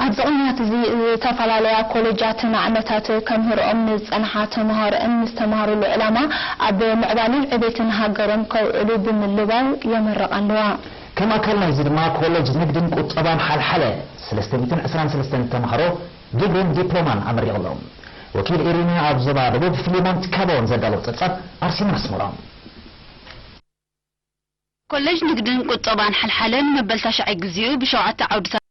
ኣብዚ ቅንያት እዚ ዝተፈላለያ ኮለጃት ንዓመታት ከምህርኦም ንዝጸንሓ ተምሃሮኣን ንዝተምሃሩሉ ዕላማ ኣብ ምዕባልን ዕቤትን ሃገሮም ከውዕሉ ብምልባው የመርቓ ኣለዋ። ከም ኣካል ናይዚ ድማ ኮለጅ ንግድን ቁጠባን ሓልሓለ ሰለስተ ሚእትን ዕስራን ሰለስተን ተምሃሮ ዲግሪን ዲፕሎማን ኣመሪቑሎም። ወኪል ኤሪና ኣብ ዞባ ደቡብ ፊሊሞን ትካቦን ዘዳለዎ ጸብጻብ ኣርሲና ኣስመሮም። ኮሌጅ ንግድን ቁጠባን ሓልሓለን መበል ታሽዓይ ግዚኡ ብሸውዓተ ዓውድታት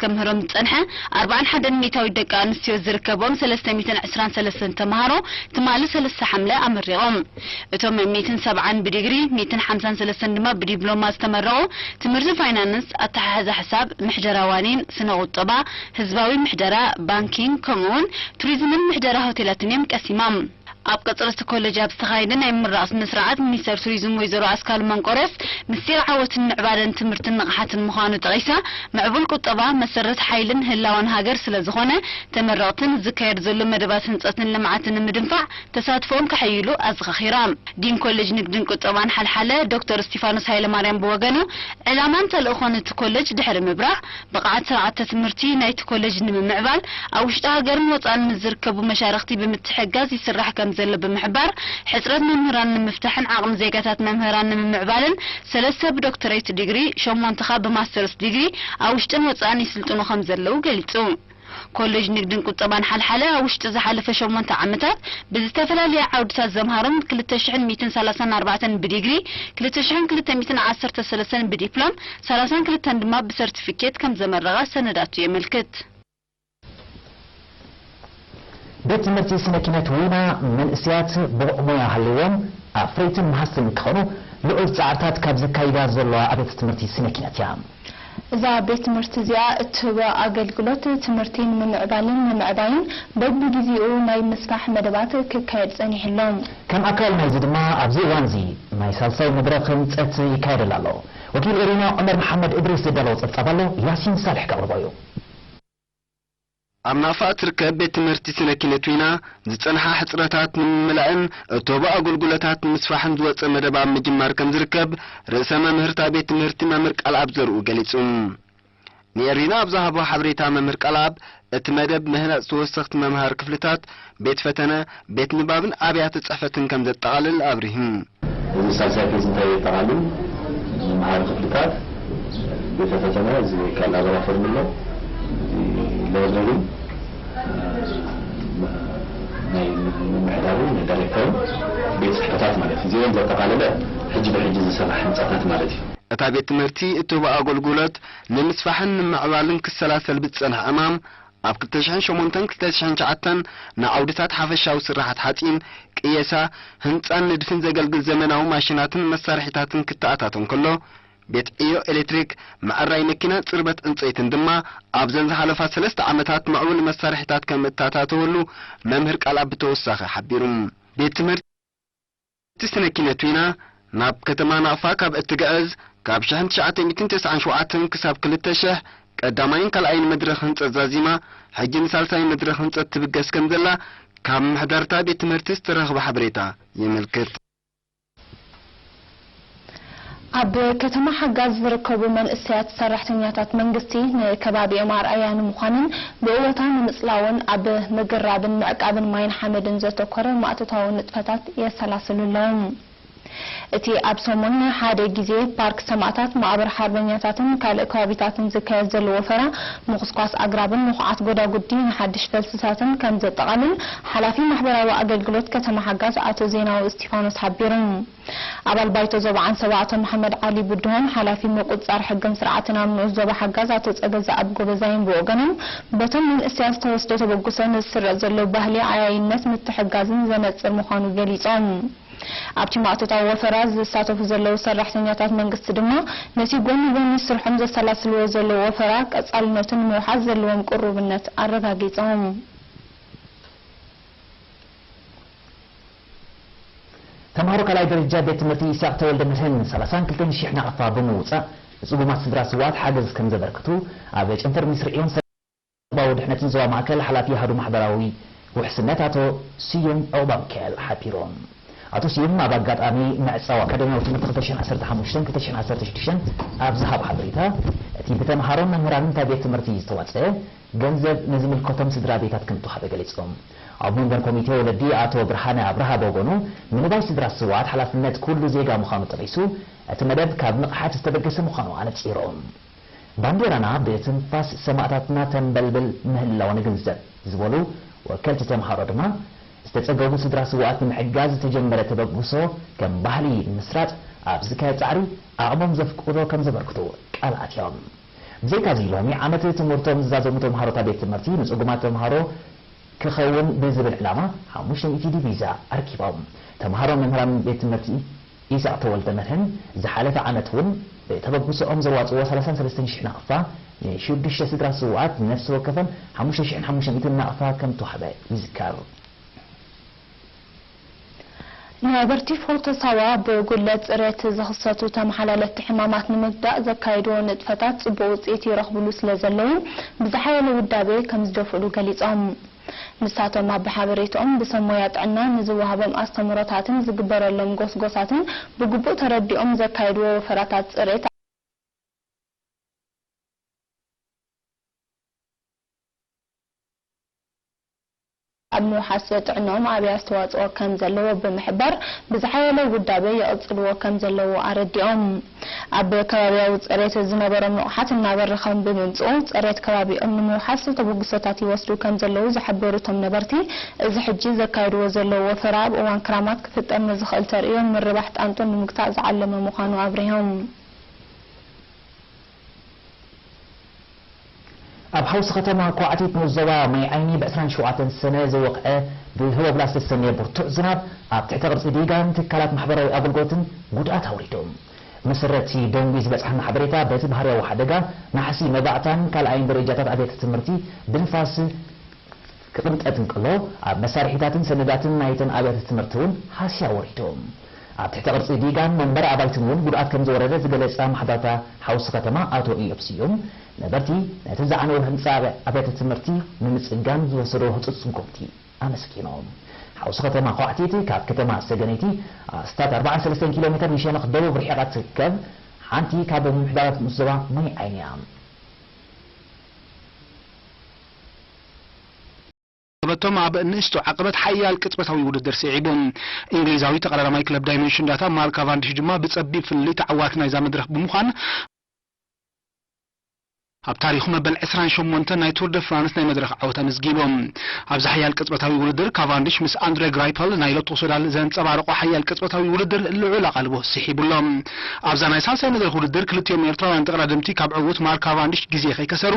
ከምህሮም ዝጸንሐ ኣርባዓን ሓደን ሚእታዊት ደቂ ኣንስትዮ ዝርከቦም ሰለስተ ሚእትን ዕስራን ሰለስተን ተምሃሮ ትማሊ ሰለስተ ሓምለ ኣመሪቖም። እቶም ሚእትን ሰብዓን ብዲግሪ፣ ሚእትን ሓምሳን ሰለስተን ድማ ብዲፕሎማ ዝተመረቑ ትምህርቲ ፋይናንስ፣ ኣተሓሕዛ ሕሳብ፣ ምሕደራ ዋኒን፣ ስነ ቁጠባ፣ ህዝባዊ ምሕደራ፣ ባንኪንግ ከምኡውን ቱሪዝምን ምሕደራ ሆቴላትን እዮም ቀሲሞም። ኣብ ቀጽሪ እቲ ኮለጅ ኣብ ዝተኻየደ ናይ ምምራቕ ስነ ስርዓት፣ ሚኒስተር ቱሪዝም ወይዘሮ ኣስካሉ መንቆርዮስ ምስጢር ዓወትን ምዕባለን ትምህርትን ንቕሓትን ምዃኑ ጠቒሳ፣ ምዕቡል ቁጠባ መሰረት ሓይልን ህላወን ሃገር ስለ ዝኾነ፣ ተመረቕቲ ንዝካየድ ዘሎ መደባት ህንጸትን ልምዓትን ንምድንፋዕ ተሳትፎኦም ከሐይሉ ኣዘኻኺራ። ዲን ኮሌጅ ንግድን ቁጠባን ሓልሓለ ዶክተር እስቲፋኖስ ሃይለማርያም ብወገኑ፣ ዕላማን ተልእኾን እቲ ኮሌጅ ድሕሪ ምብራህ፣ ብቕዓት ስርዓተ ትምህርቲ ናይቲ ኮሌጅ ንምምዕባል፣ ኣብ ውሽጢ ሃገርን ወጻእን ምስ ዝርከቡ መሻርኽቲ ብምትሕግጋዝ ይስራሕ ከም ዘሎ ብምሕባር፣ ሕጽረት መምህራን ንምፍታሕን ዓቕሚ ዜጋታት መምህራን ንምምዕባልን ሰለስተ ብዶክተሬት ዲግሪ፣ ሸሞንተ ኸኣ ብማስተርስ ዲግሪ ኣብ ውሽጥን ወጻእን ይስልጥኑ ከም ዘለዉ ገሊጹ። ኮሌጅ ንግድን ቁጠባን ሓልሓለ ኣብ ውሽጢ ዝሓለፈ ሸሞንተ ዓመታት ብዝተፈላለየ ዓውድታት ዘምሃሮም ክልተ ሽሕን ሚእትን ሰላሳን ኣርባዕተን ብዲግሪ፣ ክልተ ሽሕን ክልተ ሚእትን ዓሰርተ ሰለስተን ብዲፕሎም፣ ሰላሳን ክልተን ድማ ብሰርቲፊኬት ከም ዘመረቐ ሰነዳቱ የመልክት። ቤት ትምህርቲ ስነ ኪነት ዊና መንእሰያት ብቑዕ ሞያ ሃልይዎም ኣፍረይትን መሃዝትን ክኾኑ ልዑል ጻዕርታት ካብ ዘካይዳ ዘለዋ ኣብያተ ትምህርቲ ስነ ኪነት እያ። እዛ ቤት ትምህርቲ እዚኣ እትህቦ ኣገልግሎት ትምህርቲ ንምምዕባልን ንምዕባይን በብግዜኡ ናይ ምስፋሕ መደባት ክካየድ ጸኒሑ ኣሎ። ከም ኣካል ናይዚ ድማ ኣብዚ እዋን እዚ ናይ ሳልሳይ መድረኽ ህንጸት ይካየደላ ኣሎ። ወኪል ኤሪና ዑመር መሓመድ እድሪስ ዘዳለዎ ጸብጻብ ኣሎ፣ ያሲን ሳልሕ ከቕርቦ እዩ። ኣብ ናቕፋ እትርከብ ቤት ትምህርቲ ስነ ኪነት ዊና ዝጸንሓ ሕጽረታት ንምምላእን እትህቦ ኣገልግሎታት ንምስፋሕን ዝወጸ መደብ ኣብ ምጅማር ከም ዝርከብ ርእሰ መምህርታ ቤት ትምህርቲ መምህር ቃልኣብ ዘርኡ ገሊጹ። ንኤሪና ኣብ ዝሃቦ ሓበሬታ መምህር ቃልኣብ፣ እቲ መደብ ምህናጽ ተወሰኽቲ መምሃሪ ክፍልታት፣ ቤት ፈተነ፣ ቤት ንባብን ኣብያተ ጽሕፈትን ከም ዘጠቓልል ኣብሪሁ። እዚ ሳልሳይ ፌዝ እንታይ የጠቓልል? መምሃሪ ክፍልታት፣ ቤተ ፈተነ፣ እዚ እካ ላቦራቶሪ ኣሎ፣ እዚ ላይብረሪ፣ ናይ ምምሕዳርን ናይ ዳይሬክተርን ቤት ጽሕፈታት ማለት እዩ። እዚኦም ዘጠቓለለ ሕጂ ብሕጂ ዝስራሕ ህንጻታት ማለት እዩ። እታ ቤት ትምህርቲ እትህቦ ኣገልግሎት ንምስፋሕን ንምዕባልን ክሰላሰል ብዝጸንሐ ዕማም፣ ኣብ ክልተ ሽሕን ሸሞንተን ክልተ ሽሕን ትሽዓተን ንዓውድታት ሓፈሻዊ ስራሓት ሓጺን፣ ቅየሳ፣ ህንጻን ንድፍን ዘገልግል ዘመናዊ ማሽናትን መሳርሒታትን ክተኣታቶ እንከሎ፣ ቤት ዕዮ ኤሌክትሪክ፣ መዐራይ መኪና፣ ጽርበት ዕንጸይትን ድማ ኣብዘን ዝሓለፋ ሰለስተ ዓመታት ምዕቡል መሳርሒታት ከም እተኣታተወሉ መምህር ቃልኣብ ብተወሳኺ ሓቢሩ። ቤት ትምህርቲ ስነ ኪነት ዊና ናብ ከተማ ናቕፋ ካብ እትግዕዝ ካብ ሽሕን ትሽዓተ ሚእትን ተስዓን ሸውዓተን ክሳብ ክልተ ሽሕ ቀዳማይን ካልኣይን መድረኽ ህንጸት ዛዚማ፣ ሕጂ ንሳልሳይ መድረኽ ህንጸት ትብገስ ከም ዘላ ካብ ምሕደርታ ቤት ትምህርቲ ዝተረኽበ ሓበሬታ የመልክት። ኣብ ከተማ ሓጋዝ ዝርከቡ መንእሰያት ሰራሕተኛታት መንግስቲ ንከባቢኦም ኣርኣያ ንምዃንን ብእወታ ንምጽላውን ኣብ ምግራብን ምዕቃብን ማይን ሓመድን ዘተኮረ ማእቶታዊ ንጥፈታት የሰላስሉ ኣለዉ። እቲ ኣብ ሰሙን ሓደ ግዜ ፓርክ ሰማእታት፣ ማእበር ሓርበኛታትን ካልእ ከባቢታትን ዝካየድ ዘሎ ወፈራ፣ ምኹስኳስ ኣግራብን ንኹዓት ጎዳጉዲ ንሓድሽ ፈልስታትን ከም ዘጠቓልል ሓላፊ ማሕበራዊ ኣገልግሎት ከተማ ሓጋዝ ኣቶ ዜናዊ እስቲፋኖስ ሓቢሩ። ኣባል ባይቶ ዞባ ዓንሰባ ኣቶ መሓመድ ዓሊ ብድሆን ሓላፊ ምቁጽጻር ሕግን ስርዓትን ኣብ ንኡስ ዞባ ሓጋዝ ኣቶ ጸገዛኣብ ጎበዛይን ብወገኖም፣ በቶም መንእሰያት ዝተወስደ ተበግሶ ንዝስረጽ ዘሎ ባህሊ ዓያይነት ምትሕጋዝን ዘነጽር ምዃኑ ገሊጾም። ኣብቲ ማእቶታዊ ወፈራ ዝሳተፉ ዘለዉ ሰራሕተኛታት መንግስቲ ድማ ነቲ ጎኒ ጎኒ ስርሖም ዘሰላስልዎ ዘለዉ ወፈራ ቀጻልነቱ ንምውሓስ ዘለዎም ቅሩብነት ኣረጋጊጾም። ተምሃሮ ካልኣይ ደረጃ ቤት ትምህርቲ ይስሐቅ ተወልደ መድህን ሰላሳን ክልተን ሽሕ ናቕፋ ብምውጻእ ንጽጉማት ስድራ ስውኣት ሓገዝ ከም ዘበርክቱ ኣብ ጨንፈር ሚኒስትሪ ዕዮን ሰብኣዊ ድሕነትን ዞባ ማእከል ሓላፊ ኣሃዱ ማሕበራዊ ውሕስነት ኣቶ ስዩም ዑቕባሚካኤል ሓቢሮም። ኣቶ ስዩም ኣብ ኣጋጣሚ ምዕጻው ኣካዳሚያዊ ትምህርቲ ክልተ ሽሕን ዓሰርተ ሓሙሽተን ክልተ ሽሕን ዓሰርተ ሽዱሽተን ኣብ ዝሃቦ ሓበሬታ፣ እቲ ብተምሃሮን መምህራንን እታ ቤት ትምህርቲ ዝተዋጸአ ገንዘብ ንዝምልከቶም ስድራ ቤታት ከም ዝተዋህበ ገሊጾም። ኣብ መንበር ኮሚቴ ወለዲ ኣቶ ብርሃነ ኣብርሃ ብወገኑ፣ ምንባይ ስድራ ስውኣት ሓላፍነት ኩሉ ዜጋ ምዃኑ ጠቒሱ፣ እቲ መደብ ካብ ንቕሓት ዝተበገሰ ምዃኑ ኣነጺሮም። ባንዴራና ብትንፋስ ሰማእታትና ተንበልብል ምህላዋ ንግንዘብ ዝበሉ ወከልቲ ተምሃሮ ድማ፣ ዝተጸገቡ ስድራ ስውኣት ንምሕጋዝ ዝተጀመረ ተበግሶ ከም ባህሊ ንምስራጽ ኣብ ዝካየድ ጻዕሪ ዓቕሞም ዘፍቅዶ ከም ዘበርክቱ ቃል ኣትዮም። ብዘይካዚ ሎሚ ዓመት ትምህርቶም ዝዛዘሙ ተምሃሮ እታ ቤት ትምህርቲ ንጽጉማት ተምሃሮ ክኸውን ብዝብል ዕላማ ሓሙሽተ ሚእቲ ዲቪዛ ኣርኪቦም። ተምሃሮ መምህራን ቤት ትምህርቲ ኢሳቕ ተወልደ መድህን ዝሓለፈ ዓመት እውን ብተበግሶኦም ዘዋፅዎ ሰላሳን ሰለስተን ሽሕ ናቕፋ ንሽዱሽተ ስድራ ስውኣት ነፍሲ ወከፈን ሓሙሽተ ሽሕን ሓሙሽተ ሚእትን ናቕፋ ከም ተዋህበ ይዝከር። ነበርቲ ፎርቶ ሳዋ ብጉድለት ጽሬት ዝኽሰቱ ተመሓላለፍቲ ሕማማት ንምግዳእ ዘካየድዎ ንጥፈታት ጽቡቕ ውጽኢት ይረኽብሉ ስለ ዘለዉ ብዝሓየለ ውዳቤ ከም ዝደፍእሉ ገሊጾም። ንሳቶም ኣብ ሓበሬትኦም ብሰብ ሞያ ጥዕና ንዝወሃቦም ኣስተምህሮታትን ዝግበረሎም ጎስጎሳትን ብግቡእ ተረዲኦም ዘካየድዎ ወፈራታት ጽሬት ኣብ ምውሓስ ጥዕንኦም ዓብዪ ኣስተዋፅኦ ከም ዘለዎ ብምሕባር፣ ብዝሓየለ ውዳበ ይቕፅልዎ ከም ዘለዉ ኣረዲኦም። ኣብ ከባብያዊ ፅሬት ዝነበሮም ንቕሓት እናበረኸ ብምምፅኡ፣ ፅሬት ከባቢኦም ንምውሓስ ተበግሶታት ይወስዱ ከም ዘለዉ ዝሓበሩ እቶም ነበርቲ፣ እዚ ሕጂ ዘካይድዎ ዘለዉ ወፈራ ኣብ እዋን ክራማት ክፍጠር ንዝኽእል ተርእዮ ምርባሕ ጣንጡ ንምግታእ ዝዓለመ ምዃኑ ኣብሪሆም። ኣብ ሓውሲ ከተማ ኳዕቲት ንኡስ ዞባ ማይ ዓይኒ ብ ዕስራን ሸውዓተን ሰነ ዝወቕዐ ብህቦብላ ዝተሰነየ ብርቱዕ ዝናብ ኣብ ትሕተ ቅርጺ ዲጋን ትካላት ማሕበራዊ ኣገልግሎትን ጉድኣት ኣውሪዱ። መሰረቲ ደንጉዩ ዝበጽሓና ሓበሬታ በቲ ባህርያዊ ሓደጋ ናሕሲ መባእታን ካልኣይን ደረጃታት ኣብያተ ትምህርቲ ብንፋስ ክቕንጠጥ እንከሎ፣ ኣብ መሳርሒታትን ሰነዳትን ናይተን ኣብያተ ትምህርቲ እውን ሃስያ ወሪዱ። ኣብ ትሕተ ቅርጺ ዲጋን መንበሪ ኣባይትን እውን ጉድኣት ከም ዝወረደ ዝገለጸ ኣመሓዳሪ እታ ሓውሲ ከተማ ኣቶ ኢዮብ ስዩም፣ ነበርቲ ነቲ ዝዓነወ ህንጻ ኣብያ-፣ ኣብያተ ትምህርቲ ንምጽጋን ዝወሰዶ ህጹጽ ስጉምቲ ኣመስጊኖም። ሓውሲ ከተማ ኳዕቲት ካብ ከተማ ሰገነይቲ ኣስታት ኣርባዓን ሰለስተን ኪሎ ሜተር ንሸነኽ ደቡብ ርሒቓ ትርከብ ሓንቲ ካብ ምምሕዳራት ንኡስ ዞባ ማይ ዓይኒ እያ። በቶም ኣብ ንእሽቶ ዓቐበት ሓያል ቅጽበታዊ ውድድር ስዒቡ። እንግሊዛዊ ተቐዳዳማይ ክለብ ዳይሜንሽን ዳታ ማርክ ካቫንዲሽ ድማ ብጸቢብ ፍልልይ ተዓዋቲ ናይዛ መድረኽ ብምዃን፣ ኣብ ታሪኹ መበል ዕስራን ሸሞንተን ናይ ቱር ደ ፍራንስ ናይ መድረኽ ዓወት ኣመዝጊቡ። ኣብዚ ሓያል ቅጽበታዊ ውድድር ካቫንዲሽ ምስ ኣንድረ ግራይፐል ናይ ሎቶ ሶዳል ዘንጸባረቖ ሓያል ቅጽበታዊ ውድድር ልዑል ኣቓልቦ ስሒቡሎ። ኣብዛ ናይ ሳልሳይ መድረኽ ውድድር ክልቲኦም ኤርትራውያን ተቐዳደምቲ ካብ ዕዉት ማርክ ካቫንዲሽ ግዜ ከይከሰሩ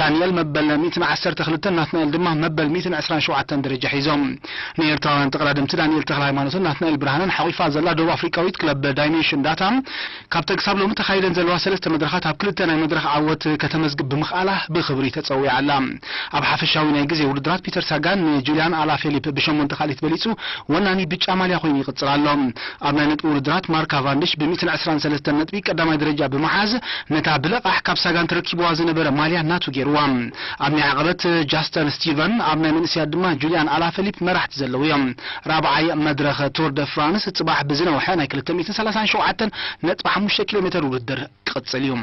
ዳንኤል መበል ሚእትን ዓሰርተ ክልተን ናትናኤል ድማ መበል ሚእትን ዕስራን ሸውዓተን ደረጃ ሒዞም። ንኤርትራውያን ተቐዳደምቲ ዳንኤል ተኽለሃይማኖትን ናትናኤል ብርሃነን ሓቒፋ ዘላ ደቡብ ኣፍሪቃዊት ክለብ ዳይሜንሽን ዳታ፣ ካብተን ክሳብ ሎሚ ተኻይደን ዘለዋ ሰለስተ መድረኻት ኣብ ክልተ ናይ መድረኽ ዓወት ከተመዝግብ ብምኽኣላ ብኽብሪ ተጸዊዓ ኣላ። ኣብ ሓፈሻዊ ናይ ግዜ ውድድራት ፒተር ሳጋን ንጁልያን ኣላፌሊፕ ብሸሞንተ ካልኢት በሊጹ ወናኒ ብጫ ማልያ ኮይኑ ይቕጽል ኣሎ። ኣብ ናይ ነጥቢ ውድድራት ማርክ ካቫንዲሽ ብ ሚእትን ዕስራን ሰለስተን ነጥቢ ቀዳማይ ደረጃ ብምሓዝ ነታ ብለቓሕ ካብ ሳጋን ተረኪብዋ ዝነበረ ማልያ ናቱ ገይርዋ። ኣብ ናይ ዓቐበት ጃስተን ስቲቨን፣ ኣብ ናይ መንእሰያት ድማ ጁልያን ኣላፌሊፕ መራሕቲ ዘለዉ እዮም። ራብዓይ መድረኽ ቱር ደ ፍራንስ ጽባሕ ብዝነውሐ ናይ ክልተ ሚእትን ሰላሳን ሸውዓተን ነጥቢ ሓሙሽተ ኪሎ ሜተር ውድድር ክቕጽል እዩ።